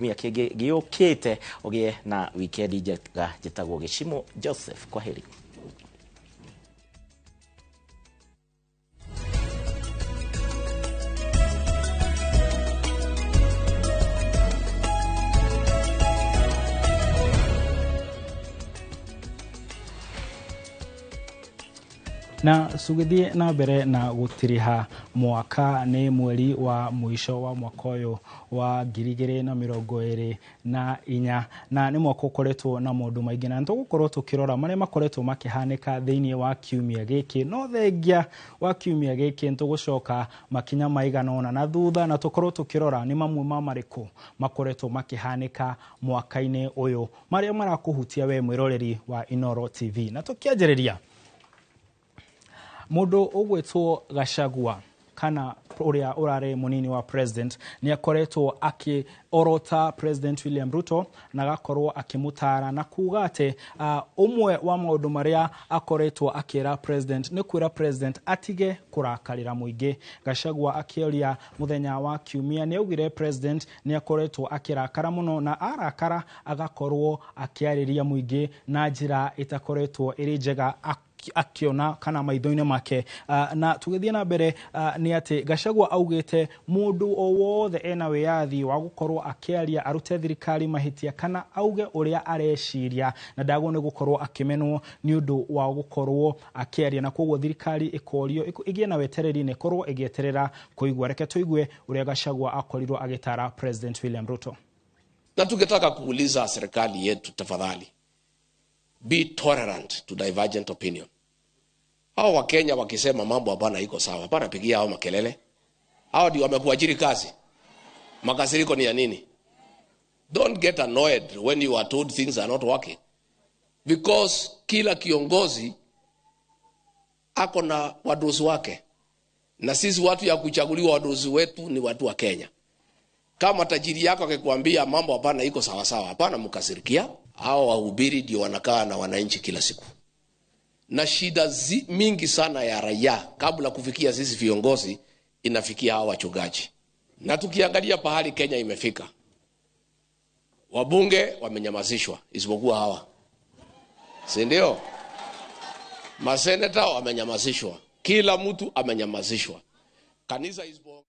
Kiumia kĩngĩ gĩũkĩte ũgĩe na wikendi njega. Njĩtagwo Gĩcimo Joseph, kwaheri. Na tũgĩthiĩ na mbere na gũtiriha mwaka, nĩ mweri wa mũico wa mwaka ũyũ wa 2024, na nĩ mwaka ũkoretwo na maũndũ maingĩ, na nĩtũgũkorwo tũkĩrora marĩa makoretwo makĩhanĩka thĩinĩ wa kiumia gĩkĩ. No thengia wa kiumia gĩkĩ, nĩtũgũcoka makinya maigana ũna na thutha na tũkorwo tũkĩrora nĩ mamwe ma marĩkũ makoretwo makĩhanĩka mwaka-inĩ ũyũ marĩa marakũhutia we mwĩroreri wa Inooro TV. Na tũkĩanjĩrĩria, mũndũ ũgwĩtwo Gachagua, kana ũrĩa ũrarĩ mũnini wa president, nĩ akoretwo akĩorota President William Ruto na agakorwo akĩmũtara na kuga atĩ ũmwe wa maũndũ marĩa akoretwo akĩra president nĩ kwĩra president atige kũrakarĩra mũingĩ. Gachagua akĩoria mũthenya wa kiumia nĩ augire president nĩ akoretwo akĩrakara mũno, na arakara agakorwo akĩarĩria mũingĩ na njĩra ĩtakoretwo ĩrĩ njega akĩona kana maitho-inĩ make. Na tũgĩthiĩ na mbere, nĩ atĩ Gachagua augĩte mũndũ o wothe ena wĩyathi wa gũkorwo akĩaria, arute thirikari mahĩtia kana auge ũrĩa areciria, na ndagwo nĩ gũkorwo akĩmenwo nĩ ũndũ wa gũkorwo akĩaria, na koguo thirikari ĩkorio ĩgĩe na wetereri na ĩkorwo ĩgĩeterera kũigua. Reke tũigue ũrĩa Gachagua akorirwo agĩtara President William Ruto. Na tungetaka kuuliza serikali yetu, tafadhali, be tolerant to divergent opinion. Hao Wakenya wakisema mambo hapana iko sawa, hapana pigia hao makelele. Hao ndio wamekuajiri kazi. Makasiriko ni ya nini? Don't get annoyed when you are told things are not working. Because kila kiongozi ako na wadosi wake. Na sisi watu ya kuchaguliwa, wadosi wetu ni watu wa Kenya. Kama tajiri yako akikwambia mambo hapana iko sawa sawa, hapana mkasirikia. Hao wahubiri ndio wanakaa na wananchi kila siku, na shida mingi sana ya raia kabla kufikia sisi viongozi inafikia hawa wachungaji. Na tukiangalia pahali Kenya imefika, wabunge wamenyamazishwa isipokuwa hawa, si ndio? Maseneta wamenyamazishwa, kila mtu amenyamazishwa, kanisa isipo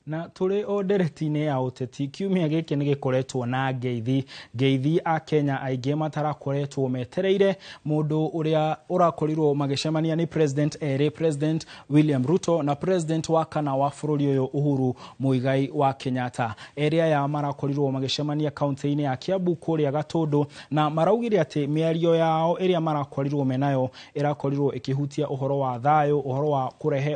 Na tũrĩ o ndereti-inĩ ya ũteti, kiumia gĩkĩ nĩ gĩkoretwo na ngeithi, ngeithi a Kenya aingĩ matarakoretwo metereire. Mũndũ ũrĩa ũrakorirwo magĩcemania nĩ president erĩ, President William Ruto na president wa kana wa bũrũri ũyũ, Uhuru Muigai wa Kenyatta. Erĩ aya marakorirwo magĩcemania kaunti-inĩ ya Kiambu kũrĩa Gatũndũ, na maraugire atĩ mĩario yao ĩrĩa marakorirwo menayo ĩrakorirwo ĩkĩhutia ũhoro wa thayũ, ũhoro wa kũrehe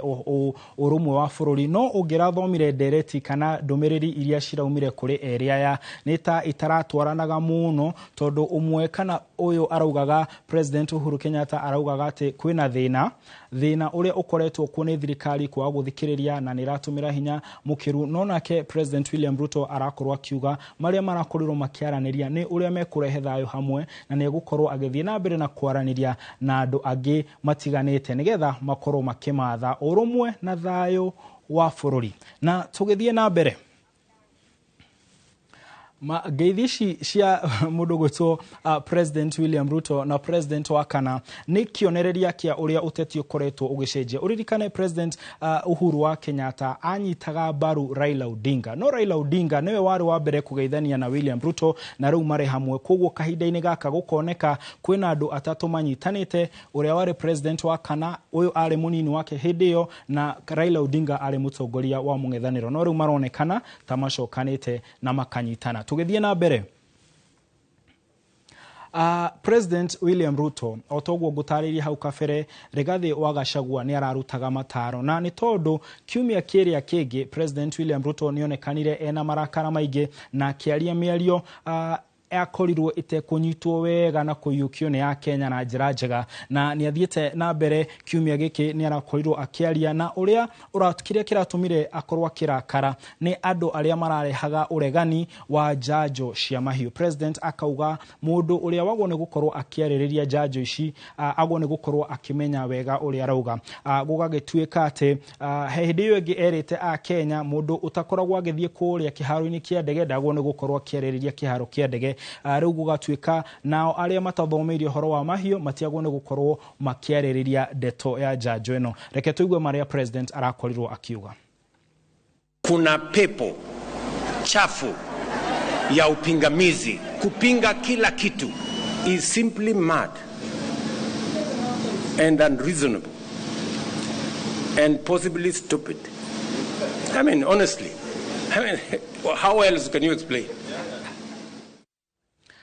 ũrũmwe wa bũrũri. No ũngĩrathomire ndereti kana ndũmĩrĩri iria ciraumire kũrĩ erĩ aya, nĩ ta itaratwaranaga mũno, tondũ ũmwe kana ũyũ araugaga, President Uhuru Kenyatta araugaga atĩ kwĩna thĩna, thĩna ũrĩa ũkoretwo kuo nĩ thirikari kwaga gũthikĩrĩria na nĩ ĩratũmĩra hinya mũkĩru. No nake President William Ruto arakorwo akiuga marĩa marakorirwo makĩaranĩria nĩ ũrĩa mekũrehe thayũ hamwe, na nĩ egũkorwo agĩthiĩ na mbere na kwaranĩria na andũ angĩ matiganĩte nĩgetha makorwo makĩmatha ũrũmwe na thayũ wa bũrũri. Na tũgĩthiĩ na mbere, ma ngeithi ici cia mũndũ gwĩtwo President William Ruto na president wa kana nĩ kĩonereria kĩa ũrĩa ũteti ũkoretwo ũgĩcenjia. Ũririkane President Uhuru wa Kenyatta anyitaga mbaru Raila Odinga, no Raila Odinga nĩwe warĩ wa mbere kũgeithania na William Ruto, na rĩu marĩ hamwe. Koguo kahinda-inĩ gaka gũkoneka kwĩna andũ atatũ manyitanĩte, ũrĩa warĩ president wa kana, ũyũ arĩ mũnini wake hĩndĩ ĩyo, na Raila Odinga arĩ mũtongoria wa mũng'ethanĩro, no rĩu maronekana ta macokanĩte na makanyitana. Tũgĩthiĩ na mbere, President William Ruto, o toguo ngũtarĩirie hau kabere, Rigathĩ wa Gachagua nĩ ararutaga mataro, na nĩ tondũ kiumia kĩrĩa kĩngĩ President William Ruto nĩ onekanire ena marakara maingĩ na akĩaria mĩario yakorirwo ĩtekũnyitwo wega na kũiyũkio nĩ ya Kenya na njĩra njega, na nĩ athiĩte na mbere kiumia gĩkĩ nĩ arakorirwo akĩaria na ũrĩa kĩrĩa kĩratũmire akorwo akĩrakara nĩ andũ arĩa mararehaga ũregani wa njanjo cia mahiũ. President akauga mũndũ ũrĩa wagwo nĩ gũkorwo akĩarĩrĩria njanjo ici agwo nĩ gũkorwo akĩmenya wega ũrĩa arauga. Gũgagĩtuĩka atĩ he hĩndĩ ĩyo ĩngĩ erĩte a Kenya mũndũ ũtakoragwo agĩthiĩ kũrĩa kĩharo-inĩ kĩa ndege ndagwo nĩ gũkorwo akĩarĩrĩria kĩharo kĩa ndege. Rĩu gũgatuĩka nao arĩa matathomeire ũhoro wa mahiũ matiagwo nĩ gũkorwo makĩarĩrĩria ndeto ya njanjo ĩno. Reke tũigue marĩa president arakorirwo akiuga. Kuna pepo chafu ya upingamizi, kupinga kila kitu is simply mad and unreasonable and possibly stupid. I mean, honestly, I mean, how else can you explain?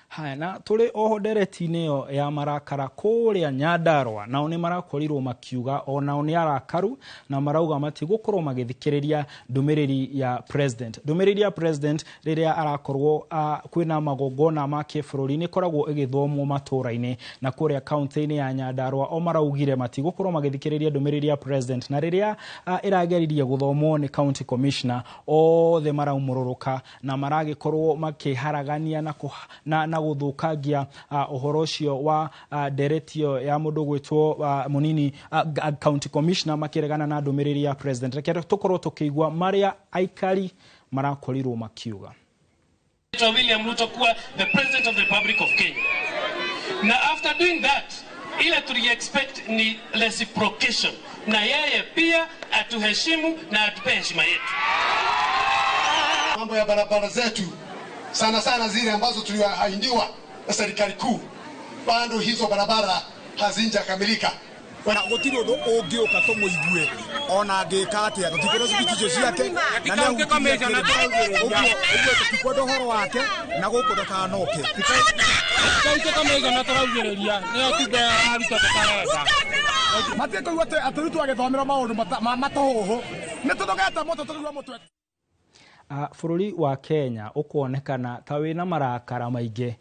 Haya, na tũrĩ oho ndereti-inĩ ĩyo ya marakara kũrĩa Nyandarua, nao nĩ marakorirwo makiuga onao nĩ arakaru na marauga matigũkorwo magĩthikĩrĩria ndũmĩrĩri ya president. Ndũmĩrĩri ya president rĩrĩa arakorwo kwĩna magongona ma kĩbũrũri nĩ ĩkoragwo ĩgĩthomwo matũra-inĩ, na kũrĩa kaunti-inĩ ya Nyandarua o maraugire matigũkorwo magĩthikĩrĩria ndũmĩrĩri ya president, na rĩrĩa ĩrageririe gũthomwo nĩ county commissioner othe maraumũrũrũka na maragĩkorwo makĩharagania na gũthũkangia ũhoro ũcio wa ndereti ĩyo ya mũndũ gwĩtwo mũnini county commissioner makĩregana na ndũmĩrĩri ya president. Reke tũkorwo tũkĩigua marĩa aikari marakorirwo makiuga. William Ruto kuwa the president of the Republic of Kenya. Na after doing that, ile tuli expect ni reciprocation, na yeye pia atuheshimu na atupe heshima yetu. Mambo ya barabara zetu sana sana zile ambazo tuliahidiwa na serikali kuu, bado hizo barabara hazijakamilika. Na gutiri undu ungiuka tumuigue ona angika atia tutikwenda speech icio ciake na nĩ uguo tutikwenda ũhoro wake na gũkũ ndakanoke. Kaunti commissioner tũraugĩrĩria nĩyo tumbe ya Ruto tũtarenda. Matirĩ tũigua atĩ Ruto agĩthomera maũndũ matũhũhũ nĩ tũthogete mũtwe tũkĩigua mũtwe. Bũrũri wa Kenya ũkuonekana ta wĩna marakara maingĩ,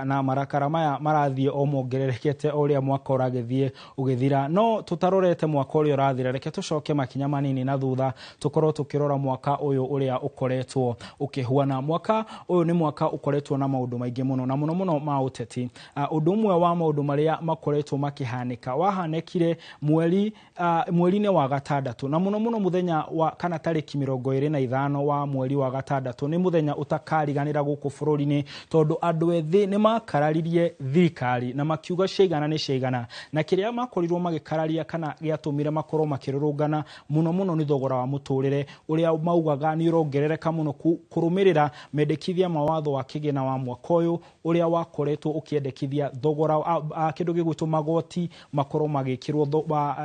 na marakara maya marathiĩ o mongererekete o ũrĩa mwaka ũragĩthiĩ ũgĩthira. No tũtarorete mwaka ũrĩa ũrathira, reke tũcoke makinya manini na thutha tũkorwo tũkĩrora mwaka ũyũ ũrĩa ũkoretwo ũkĩhuana. Mwaka ũyũ nĩ mwaka ũkoretwo na maũndũ maingĩ mũno, na mũno mũno ma ũteti. Ũndũ ũmwe wa maũndũ marĩa makoretwo makĩhanĩka wahanĩkire mweri-inĩ wa gatandatũ, na mũno mũno mũthenya wa kana tarĩki 25 wa mweri wa gatandatũ nĩ mũthenya ũtakariganĩra gũkũ bũrũri-inĩ, tondũ andũ ethĩ nĩ makararirie thirikari na makiuga ciaigana nĩ ciaigana, na kĩrĩa makorirwo magĩkararia kana gĩatũmire makorwo makĩrũrũngana mũno mũno nĩ thogora wa mũtũrĩre ũrĩa maugaga nĩ ũrongerereka mũno kũrũmĩrĩra mendekithia ma watho wa kĩgĩna wa mwaka ũyũ ũrĩa wakoretwo ũkĩendekithia thogora kĩndũ gĩgwĩtwo magoti makorwo magĩkĩrwo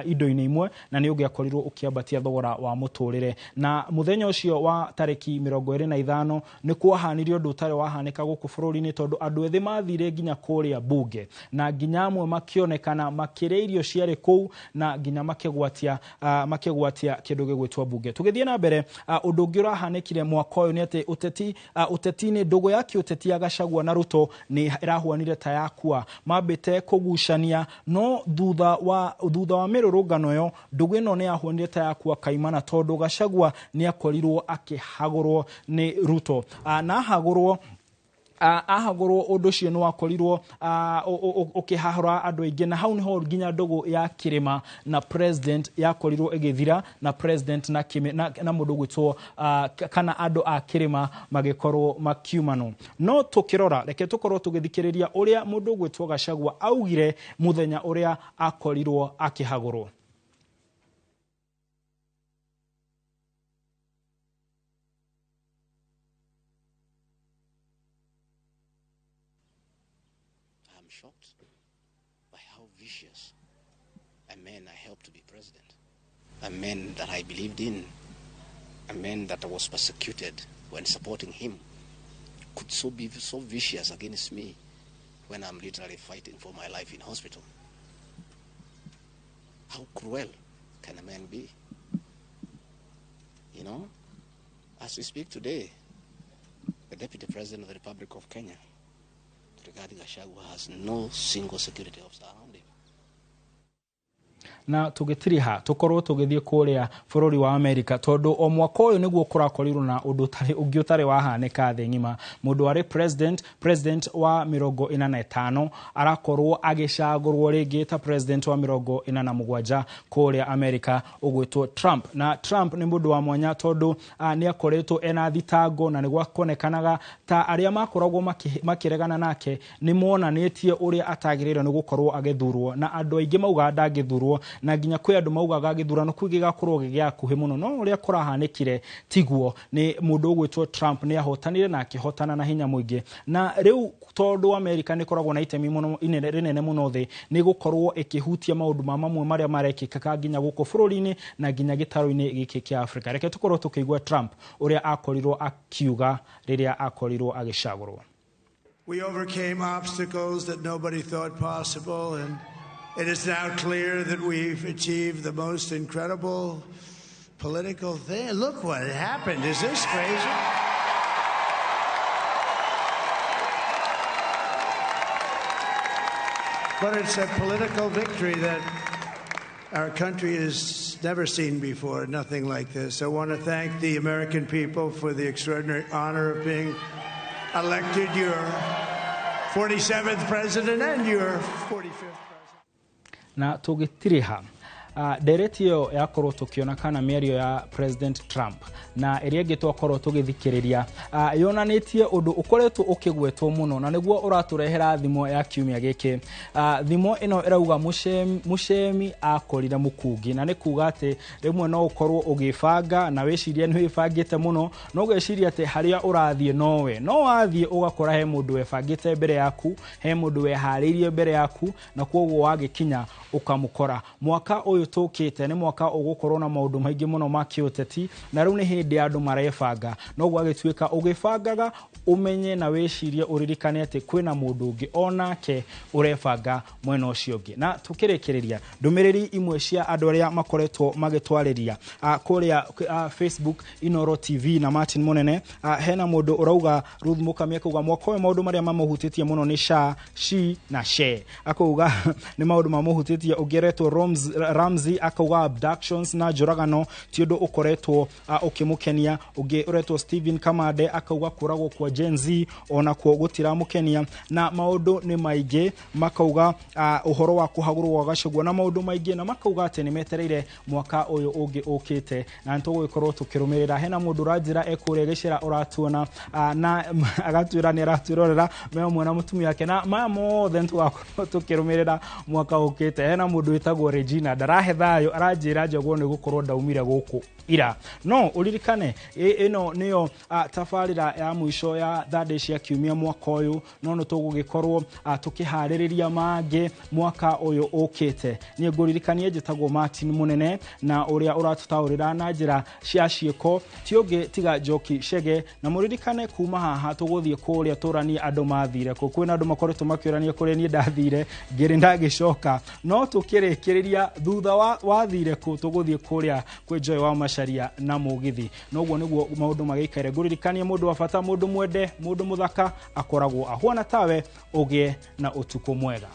indo-inĩ imwe, na nĩ ũngĩakorirwo ũkĩambatia thogora wa mũtũrĩre. Na mũthenya ũcio wa tarĩki 25 nĩ kwahanire ũndũ ũtarĩ wahanĩka gũkũ bũrũri-inĩ, tondũ andũ ethĩ mathire nginya kũrĩa bunge na nginya amwe makĩonekana makĩrĩa irio ciarĩ kũu na nginya makĩgwatia kĩndũ gĩgwĩtwo bunge. Tũgĩthiĩ na mbere, ũndũ ũngĩ ũrahanĩkire mwaka ũyũ nĩ atĩ ũteti-inĩ ndũgũ ya kĩũteti ya Gachagua na Ruto nĩ ĩrahuanire ta yakua, mambĩte kũgucania, no thutha wa mĩrũrũngano ĩyo ndũgũ ĩno nĩ yahuanire ta yakua kaimana, tondũ Gachagua nĩ akorirwo akĩhagũrwo nĩ Ruto. Na ahagũrwo ũndũ ũcio nĩ wakorirwo ũkĩhahũra andũ aingĩ, na hau nĩho nginya ndũgũ ya kĩrĩma na president yakorirwo ĩgĩthira, na president na mũndũ ũgwĩtwo kana andũ a kĩrĩma magĩkorwo makiumanwo. No tũkĩrora, reke tũkorwo tũgĩthikĩrĩria ũrĩa mũndũ ũgwĩtwo Gachagua augire mũthenya ũrĩa akorirwo akĩhagũrwo. Shocked by how vicious a man I helped to be president, a man that I believed in, a man that was persecuted when supporting him, could so be so vicious against me when I'm literally fighting for my life in hospital. How cruel can a man be? You know, as we speak today, the Deputy President of the Republic of Kenya Rigathi Gachagua has no single security officer around him. Na tũgĩtiriha tũkorwo tũgĩthiĩ kũrĩa bũrũri wa Amerika, tondũ o mwaka ũyũ nĩguo kũrakorirwo na ũndũ ũngĩ ũtarĩ wahanĩka thĩ ng'ima. Mũndũ warĩ president wa 45 arakorwo agĩcagũrwo rĩngĩ ta president wa 47 kũrĩa Amerika, ũgwĩtwo Trump. Na Trump nĩ mũndũ wa mwanya, tondũ nĩ akoretwo ena thitango, na nĩ gwakonekanaga ta arĩa makoragwo makĩregana nake nĩ monanĩtie ũrĩa atagĩrĩirwo nĩ gũkorwo agĩthurwo, na andũ aingĩ maugaga ndangĩthurwo, na nginya kwĩ andũ maugaga gĩthurano kĩu gĩgakorwo gĩ gĩakuhĩ mũno, no ũrĩa kũrahanĩkire tiguo. Nĩ mũndũ ũgwĩtwo Trump nĩ ahotanire na akĩhotana na hinya mũingĩ, na rĩu tondũ Amerika nĩ ĩkoragwo na itemi mũno rĩnene mũno thĩ, nĩ gũkorwo ĩkĩhutia maũndũ ma mamwe marĩa marekĩkaga nginya gũkũ bũrũri-inĩ na nginya gĩtarũ-inĩ gĩkĩ kĩa Afrika. Reke tũkorwo tũkĩigua Trump ũrĩa akorirwo akiuga rĩrĩa akorirwo agĩcagũrwo. We overcame obstacles that nobody thought possible, and it is now clear that we've achieved the most incredible political thing. Look what happened. Is this crazy? But it's a political victory that our country has never seen before, nothing like this. I want to thank the American people for the extraordinary honor of being elected your 47th president and your 45th. Na tũgĩtiriha ndereti ĩyo yakorwo tũkĩona kana mĩario ya President Trump na ĩrĩa ĩngĩ twakorwo tũgĩthikĩrĩria, yonanĩtie ũndũ ũkoretwo ũkĩgwetwo mũno, na nĩguo ũratũrehera thimo ya kiumia gĩkĩ. Thimo ĩno ĩrauga mũcemi akorire mũkungi, na nĩ kuga atĩ rĩmwe no ũkorwo ũgĩbanga na wĩcirie nĩ wĩbangĩte mũno, no ũgeciria atĩ harĩa ũrathiĩ nowe, no wathiĩ ũgakora he mũndũ webangĩte mbere yaku, he mũndũ weharĩirie mbere yaku, na kwoguo wagĩkinya ũkamũkora. Mwaka ũyũ tũkĩte nĩ mwaka ũgũkorwo na maũndũ maingĩ mũno ma kĩũteti, na rĩu nĩ hĩndĩ andũ marebanga, no gwagĩtuĩka ũgĩbangaga ũmenye na wĩcirie ũririkane atĩ kwĩna mũndũ ũngĩ onake ũrebanga mwena ũcio ũngĩ. Na tũkĩrĩkĩrĩria ndũmĩrĩri imwe cia andũ arĩa makoretwo magĩtwarĩria kũrĩa Facebook Inoro TV na Martin Munene, hena mũndũ ũrauga Ruth Mukami akauga mwaka ũyũ maũndũ marĩa mamũhutĩtie mũno nĩ sha, shi na she, akauga nĩ maũndũ mamũhutĩtie. Ũngĩretwo Ramsey akauga abductions na njũragano ti ũndũ ũkoretwo ũkĩmũkenia. Ũngĩ ũretwo Stephen Kamande akauga kũragwo kwa Gen Z onakuo gũtiramũkenia, na maũndũ nĩ maingĩ. Makauga ũhoro wa kũhagũrwo gwa Gachagua na maũndũ maingĩ, na makauga atĩ nĩ metereire mwaka ũyũ ũngĩ ũkĩte, na nĩ tũgũgĩkorwo tũkĩrũmĩrĩra. Hena mũndũ ũranjĩra ekũrĩa gĩcera ũratuona, na agatwĩra nĩ aratwĩrorera me hamwe na mũtumia wake, na maya mothe nĩ tũgakorwo tũkĩrũmĩrĩra mwaka ũkĩte. Hena mũndũ wĩtagwo Regina ndarahe thayũ, aranjĩra njogwo nĩ gũkorwo ndaumire gũkũ ira. No ũririkane ĩno nĩyo tabarĩra ya mũico ya Thursday cia kiumia mwaka ũyũ, no nĩ tũgũgĩkorwo tũkĩharĩrĩria mangĩ mwaka ũyũ ũkĩte. Niĩ ngũririkanie njĩtagwo Martin Munene, na ũrĩa ũratũtaũrĩra na njĩra cia ciĩko ti ũngĩ tiga Njoki Chege. Na mũririkane kuma haha tũgũthiĩ kũrĩa tũranie andũ mathire kũ, kwĩna andũ makoretwo makĩũrania kũrĩa niĩ ndathire ngĩrĩ ndagĩcoka, no tũkĩrĩkĩrĩria thutha wa wathire kũ tũgũthiĩ kũrĩa kwĩ Joy wa Macharia na mũgithi. Noguo nĩguo maũndũ magĩikare. Ngũririkanie mũndũ wa bata, mũndũ mwende, mũndũ mũthaka akoragwo ahuana tawe. Ũgĩe na ũtukũ mwega.